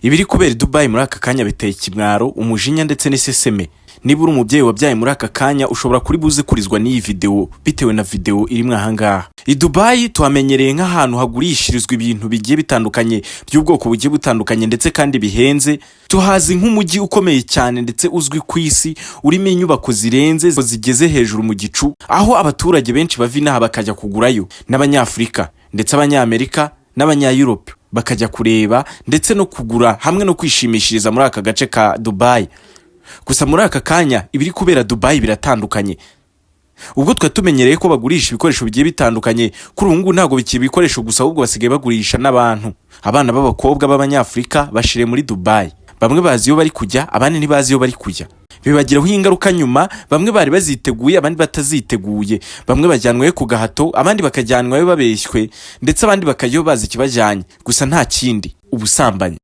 Ibiri kubera i Dubai muri aka kanya biteye ikimwaro, umujinya ndetse n'iseseme. Niba uri umubyeyi wabyaye muri aka kanya, ushobora kuri buze kurizwa n'iyi videwo bitewe na videwo irimo ahangaha. I Dubai tuhamenyereye nk'ahantu hagurishirizwa ibintu bigiye bitandukanye, by'ubwoko bugiye butandukanye, ndetse kandi bihenze. Tuhazi nk'umujyi ukomeye cyane ndetse uzwi ku isi, urimo inyubako zirenze zigeze hejuru mu gicu, aho abaturage benshi bava inaha bakajya kugurayo, n'Abanyafurika ndetse Abanyamerika n'Abanyayurope bakajya kureba ndetse no kugura hamwe no kwishimishiriza muri aka gace ka Dubai. Gusa muri aka kanya ibiri kubera Dubai biratandukanye. Ubwo twari tumenyereye ko bagurisha ibikoresho bigiye bitandukanye, kuri ubu ngubu ntabwo bikiri ibikoresho gusa, ahubwo basigaye bagurisha n'abantu. Abana b'abakobwa b'Abanyafurika bashiriye muri Dubai. Bamwe bazi iyo bari kujya, abandi ntibazi iyo bari kujya. Bibagiraho ingaruka nyuma. Bamwe bari baziteguye, abandi bataziteguye. Bamwe bajyanwayo ku gahato, abandi bakajyanwayo babeshywe, ndetse abandi bakajyayo bazi ikibajyanye gusa, nta kindi, ubusambanyi.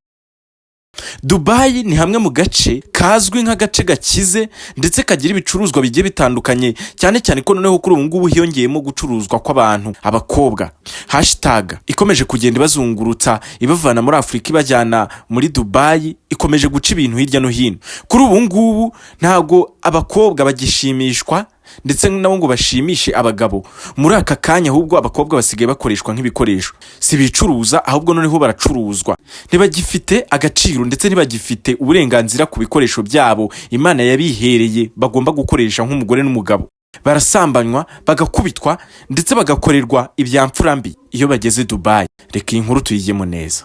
Dubai ni hamwe mu gace kazwi nk'agace gakize ndetse kagira ibicuruzwa bigiye bitandukanye, cyane cyane ko noneho kuri ubu ngubu hiyongeyemo gucuruzwa kw'abantu, abakobwa. Hashtag ikomeje kugenda ibazungurutsa, ibavana muri Afurika ibajyana muri Dubai, ikomeje guca ibintu hirya no hino. Kuri ubu ngubu ntabwo abakobwa bagishimishwa ndetse nabo ngo bashimishe abagabo muri aka kanya, ahubwo abakobwa basigaye bakoreshwa nk'ibikoresho. Si bicuruza, ahubwo noneho baracuruzwa. Ntibagifite agaciro ndetse ntibagifite uburenganzira ku bikoresho byabo Imana yabihereye bagomba gukoresha nk'umugore n'umugabo. Barasambanywa, bagakubitwa, ndetse bagakorerwa ibyamfura mbi iyo bageze Dubai. Reka iyi nkuru tuyigemo neza.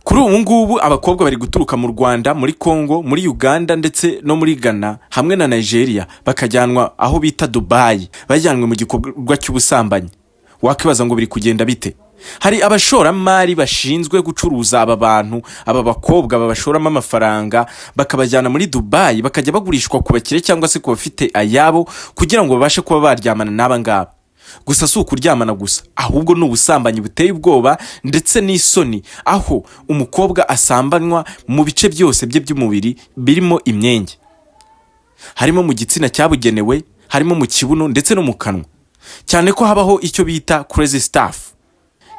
Kuri ubu ngubu abakobwa bari guturuka mu Rwanda, muri Congo, muri Uganda ndetse no muri Ghana hamwe na Nigeria, bakajyanwa aho bita Dubai, bajyanwe mu gikorwa cy'ubusambanyi. Wakwibaza ngo biri kugenda bite? Hari abashoramari bashinzwe gucuruza aba bantu, aba bakobwa babashoramo amafaranga, bakabajyana muri Dubai, bakajya bagurishwa ku bakire cyangwa se ku bafite ayabo, kugira ngo babashe kuba baryamana n'aba ngaba. Gusa si ukuryamana gusa, ahubwo ni ubusambanyi buteye ubwoba ndetse n'isoni, aho umukobwa asambanywa mu bice byose bye by'umubiri, birimo imyenge, harimo mu gitsina cyabugenewe, harimo mu kibuno ndetse no mu kanwa, cyane ko habaho icyo bita crazy stuff.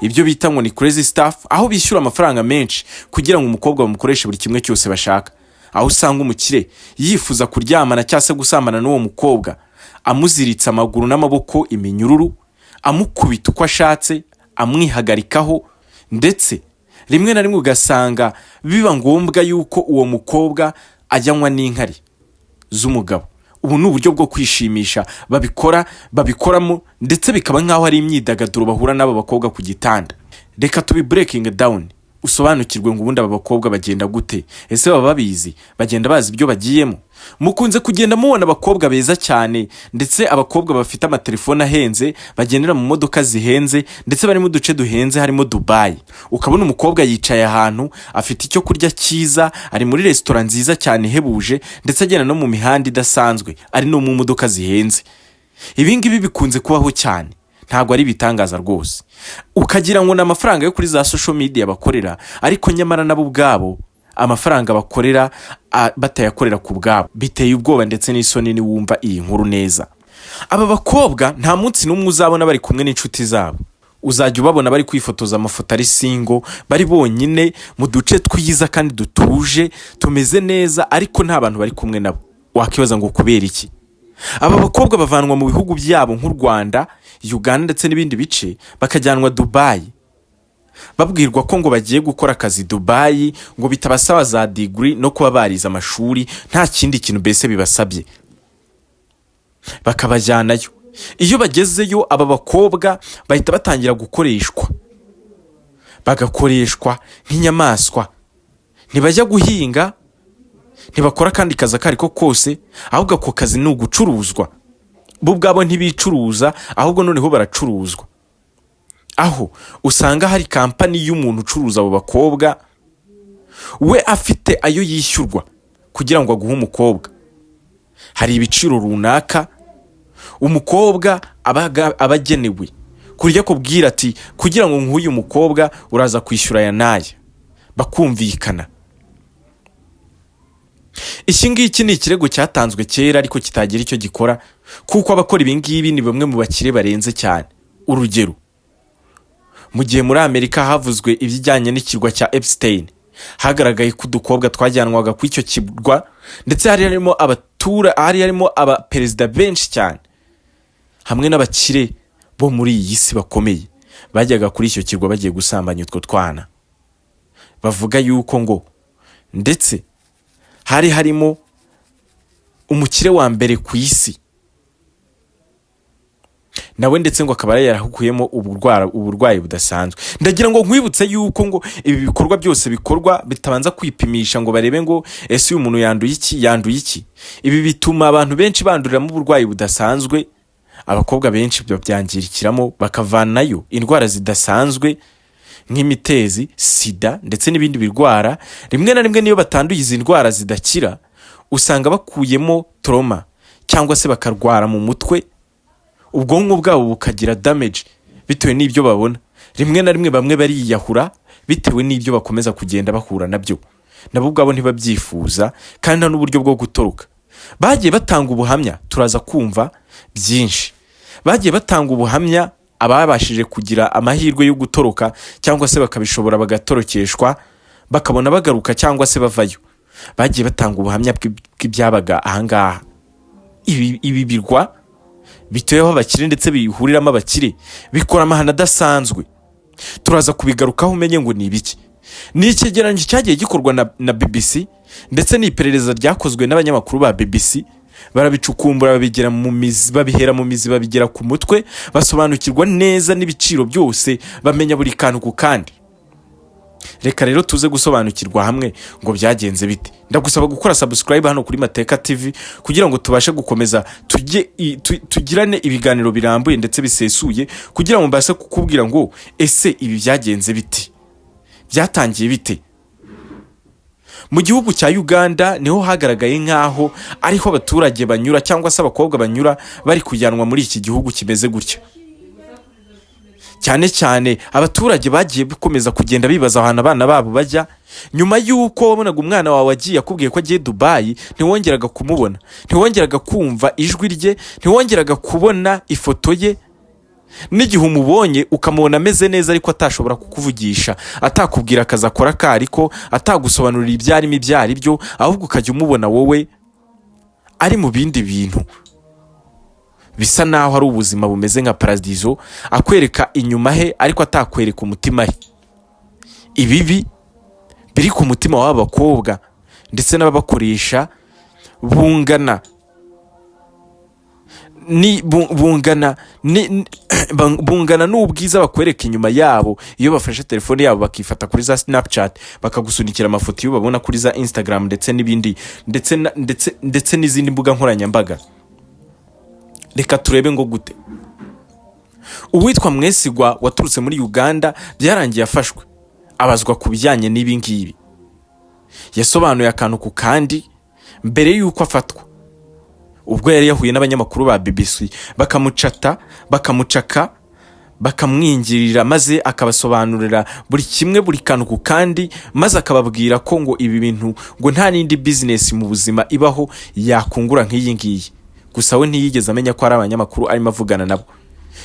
Ibyo bita ngo ni crazy stuff, aho bishyura amafaranga menshi kugira ngo umukobwa bamukoreshe buri kimwe cyose bashaka, aho usanga umukire yifuza kuryamana cyangwa se gusambana n'uwo mukobwa amuziritse amaguru n'amaboko iminyururu, amukubita uko ashatse, amwihagarikaho, ndetse rimwe na rimwe ugasanga biba ngombwa yuko uwo mukobwa ajyanwa n'inkari z'umugabo. Ubu ni uburyo bwo kwishimisha babikora, babikoramo, ndetse bikaba nk'aho ari imyidagaduro bahura n'aba bakobwa ku gitanda. Reka tubi breaking down, usobanukirwe ngo ubundi aba bakobwa bagenda gute? Ese baba babizi? Bagenda bazi ibyo bagiyemo? Mukunze kugenda mubona abakobwa beza cyane, ndetse abakobwa bafite amatelefone ahenze, bagendera mu modoka zihenze, ndetse bari mu duce duhenze harimo Dubai. Ukabona umukobwa yicaye ahantu, afite icyo kurya cyiza, ari muri resitora nziza cyane ihebuje, ndetse agenda no mu mihanda idasanzwe, ari no mu modoka zihenze. Ibi ngibi bikunze kubaho cyane, ntabwo ari ibitangaza rwose. Ukagira ngo ni amafaranga yo kuri za social media bakorera, ariko nyamara nabo ubwabo amafaranga bakorera batayakorera ku bwabo. Biteye ubwoba ndetse n'isoni niwumva iyi nkuru neza. Aba bakobwa nta munsi n'umwe uzabona bari kumwe n'inshuti zabo. Uzajya ubabona bari kwifotoza amafoto ari single, bari bonyine mu duce twiza kandi dutuje, tumeze neza, ariko nta bantu bari kumwe nabo. Wakibaza ngo kubera iki? Aba bakobwa bavanwa mu bihugu byabo nk'u Rwanda, Uganda ndetse n'ibindi bice, bakajyanwa Dubai, babwirwa ko ngo bagiye gukora akazi Dubai, ngo bitabasaba za degree no kuba barize amashuri, nta kindi kintu mbese bibasabye, bakabajyanayo. Iyo bagezeyo, aba bakobwa bahita batangira gukoreshwa, bagakoreshwa nk'inyamaswa. Ntibajya guhinga, ntibakora akandi kazi ako ari ko kose, ahubwo ako kazi ni ugucuruzwa. Bo ubwabo ntibicuruza, ahubwo noneho baracuruzwa, aho usanga hari kampani y'umuntu ucuruza abo bakobwa, we afite ayo yishyurwa kugira ngo aguhe umukobwa. Hari ibiciro runaka umukobwa aba agenewe, kurya akubwira ati: "Kugira ngo nk'uyu mukobwa uraza kwishyura aya n'aya," bakumvikana. Iki ngiki ni ikirego cyatanzwe kera, ariko kitagira icyo gikora, kuko abakora ibi ngibi ni bamwe mu bakire barenze cyane. Urugero, mu gihe muri Amerika havuzwe ibijyanye n'ikirwa cya Epstein, Hagaragaye ko udukobwa twajyanwaga ku icyo kirwa, ndetse hari harimo abatura, hari harimo abaperezida benshi cyane hamwe n'abakire bo muri iyi si bakomeye bajyaga kuri icyo kirwa bagiye gusambanya utwo twana. Bavuga yuko ngo ndetse hari harimo umukire wa mbere ku isi nawe, ndetse ngo akaba yarahukuyemo uburwayi budasanzwe. Ndagira ngo nkwibutse yuko ngo ibi bikorwa byose bikorwa bitabanza kwipimisha ngo barebe ngo ese uyu muntu yanduye iki, yanduye iki. Ibi bituma abantu benshi banduriramo uburwayi budasanzwe. Abakobwa benshi babyangirikiramo, bakavanayo indwara zidasanzwe nk'imitezi, sida ndetse n'ibindi birwara. Rimwe na rimwe niyo batanduye izi ndwara zidakira, usanga bakuyemo trauma cyangwa se bakarwara mu mutwe, ubwonko bwabo bukagira damage bitewe n'ibyo babona. Rimwe na rimwe bamwe bariyahura bitewe n'ibyo bakomeza kugenda bahura nabyo, nabo ubwabo ntibabyifuza kandi nta n'uburyo bwo gutoroka. Bagiye batanga ubuhamya, turaza kumva byinshi. Bagiye batanga ubuhamya ababashije kugira amahirwe yo gutoroka cyangwa se bakabishobora, bagatorokeshwa, bakabona bagaruka cyangwa se bavayo. Bagiye batanga ubuhamya bw'ibyabaga ahangaha. Ibi birwa bituyeho abakire ndetse bihuriramo abakire bikora amahano adasanzwe. Turaza kubigarukaho umenye ngo ni ibiki. Ni icyegeranyo cyagiye gikorwa na BBC, ndetse n'iperereza ryakozwe n'abanyamakuru ba BBC. Barabicukumbura, babigera mu mizi, babihera mu mizi, babigera ku mutwe, basobanukirwa neza n'ibiciro byose, bamenya buri kantu ku kandi. Reka rero tuze gusobanukirwa hamwe ngo byagenze bite. Ndagusaba gukora subscribe hano kuri Mateka TV kugira ngo tubashe gukomeza tujye tugirane ibiganiro birambuye ndetse bisesuye, kugira ngo mbashe kukubwira ngo ese ibi byagenze bite, byatangiye bite. Mu gihugu cya Uganda niho hagaragaye nk'aho ariho abaturage banyura cyangwa se abakobwa banyura bari kujyanwa muri iki gihugu kimeze gutya. Cyane cyane abaturage bagiye bakomeza kugenda bibaza ahantu abana babo bajya, nyuma y'uko wabonaga umwana wawe agiye akubwiye ko agiye Dubayi, ntiwongeraga kumubona, ntiwongeraga kumva ijwi rye, ntiwongeraga kubona ifoto ye. N'igihe umubonye ukamubona ameze neza ariko atashobora kukuvugisha, atakubwira akazi akora ako ariko, atagusobanurira ibyo arimo ibyo ari byo, ahubwo ukajya umubona wowe ari mu bindi bintu bisa naho ari ubuzima bumeze nka paradizo, akwereka inyuma he ariko atakwereka umutima he. Ibibi biri ku mutima w'aba bakobwa ndetse n'ababakoresha bungana n'ubwiza bakwereka inyuma yabo iyo bafashe telefone yabo bakifata kuri za Snapchat, bakagusunikira amafoto iyo babona kuri za Instagram ndetse n'ibindi ndetse n'izindi mbuga nkoranyambaga. Reka turebe ngo gute. Uwitwa Mwesigwa waturutse muri Uganda byarangiye afashwe, abazwa ku bijyanye n'ibi ngibi. Yasobanuye akantu ku kandi mbere y'uko afatwa, ubwo yari yahuye n'abanyamakuru ba BBC, bakamucata, bakamucaka, bakamwingirira, maze akabasobanurira buri kimwe, buri kantu ku kandi, maze akababwira ko ngo ibi bintu ngo nta n'indi bizinesi mu buzima ibaho yakungura nk'iyi ngiyi. Gusa we ntiyigeze amenya ko ari abanyamakuru arimo avugana nabo.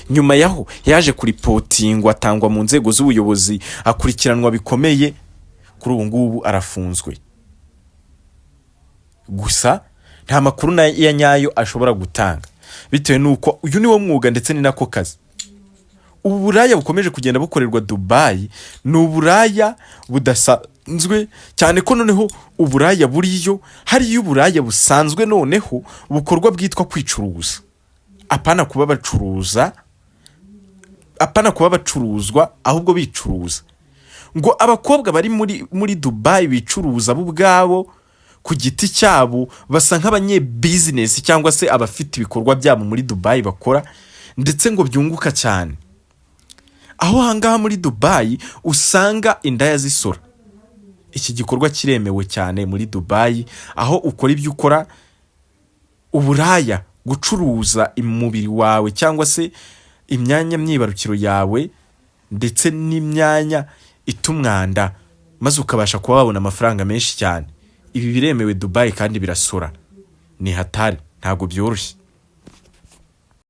Nyuma yaho yaje kuripotingwa, atangwa mu nzego z'ubuyobozi, akurikiranwa bikomeye. Kuri ubu ngubu arafunzwe, gusa nta makuru ya nyayo ashobora gutanga bitewe n'uko uyu ni wo mwuga ndetse ni nako kazi. Ubu buraya bukomeje kugenda bukorerwa Dubayi ni uburaya budasanzwe cyane, ko noneho uburaya buriyo, hariyo uburaya busanzwe noneho bukorwa bwitwa kwicuruza, apana kuba bacuruza, apana kuba bacuruzwa, ahubwo bicuruza. Ngo abakobwa bari muri Dubayi bicuruza bo ubwabo ku giti cyabo, basa nk'abanyebizinesi cyangwa se abafite ibikorwa byabo muri Dubayi bakora, ndetse ngo byunguka cyane. Aho hangaha muri Dubayi usanga indaya zisora. Iki gikorwa kiremewe cyane muri Dubayi, aho ukora ibyo ukora, uburaya, gucuruza umubiri wawe cyangwa se imyanya myibarukiro yawe ndetse n'imyanya ita umwanda, maze ukabasha kuba wabona amafaranga menshi cyane. Ibi biremewe Dubayi kandi birasora. Ni hatari, ntabwo byoroshye.